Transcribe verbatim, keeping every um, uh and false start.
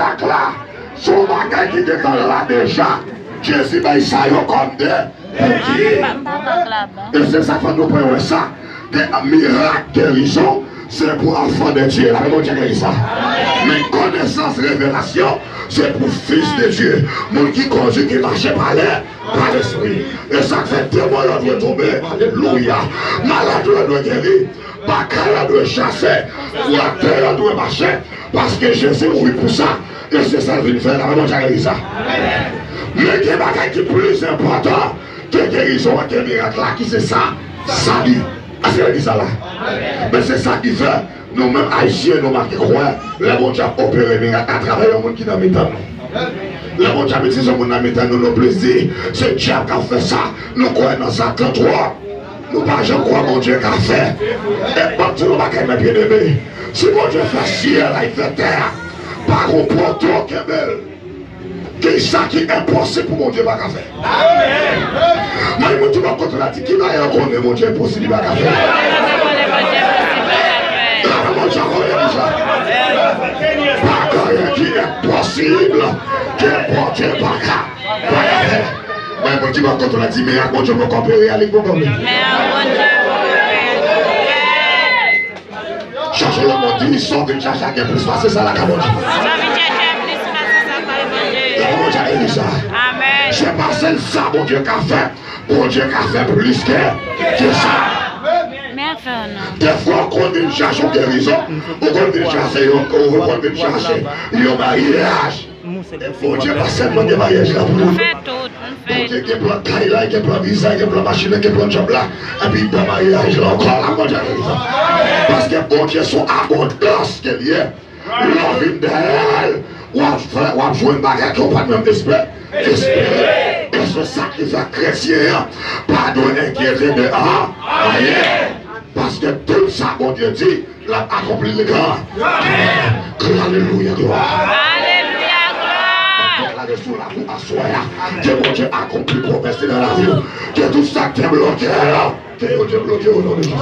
mirak la, se yon bagay ki gentan la deja. Jezi bay sa yo kòm de, de ki? E se sa k fè nou pran wè sa. Gen mirak gerizon, se pou enfant de Dieu. Lame Bondye geri sa. Men konesans, revelasyon, se pou fils de Dieu. Moun ki kondui, ki mache pa lè, pa lespri. E sa k fè demon yo dwe tonbe. Alelouya. Malad yo dwe geri. Bagay yo dwe chase. Pou atè yo dwe mache. Paske Jezi mouri pou sa. E se sa l vin fè. Lame Bondye geri sa. Men gen bagay ki plis enpòtan ke gerizon an, ke mirak la, ki se sa, sali. Èske nou di sa la? Men se sa ki fè nou menm Ayisyen, nou manke kwè lè Bondye ap opere mirak atravè yon moun ki nan mitan nou. Lè Bondye ap itilize yon moun nan mitan nou, nou plis di se dyab k ap fè sa. Nou kwè nan Satan twòp. Nou pa janm kwè Bondye ka fè. E m ap di nou bagay, men byeneme, si Bondye fè syèl la, li fè tè a, pa gon poto kenbe l. Kisa ki enposib pou Bondye pa ka fè? Amèn. Mwen, moun ki bò kote la di, ki bagay ou konnen Bondye enposib li pa ka fè? Lame Bondye konnen deja. Pa gen anyen ki enposib ke Bondye pa ka, pa ka fè. Mwen, moun ki bò kote la di, men ak Bondye poko opere a, li poko fè. Men ak Bondye poko fè. Chache lemonn di, sa w vin chache a gen plis pase sa lakay Bondye. Sa w vin chache a plis pase sa lakay Bondye. Lame Bondye geri sa. Amèn. Se pa sèl sa Bondye ka fè. Bondye ka fè plis ke, ke sa. Men afè w non. Defwa, ou konn vin chache yon gerizon, ou konn vin chache yon, ou konn vin chache yon maryaj. E Bondye pa sèlman gen maryaj la pou nou. Fè tout, nou fè. Bondye gen plan kay la, gen plan viza, gen plan machin nan, gen plan djòb la. Epi gen maryaj la ankò, la Bondye gen sa. Paske Bondye se yon abondans ke li ye. Lè w vin dèyè l, w ap fè, w ap jwenn bagay ke w pa t menm espe-, espere. E se sa ki fè kretyen an pa dwe enkyete de a-, ayen. Paske tout sa Bondye di, l ap akonpli l. Alelouya, glwa. Alelouya, glwa. Mwen deklare sou lakou aswè a, ke Bondye akonpli pwomès li nan lavi w. Ke tout sa k te bloke yo, ke yo debloke o non de Jezi.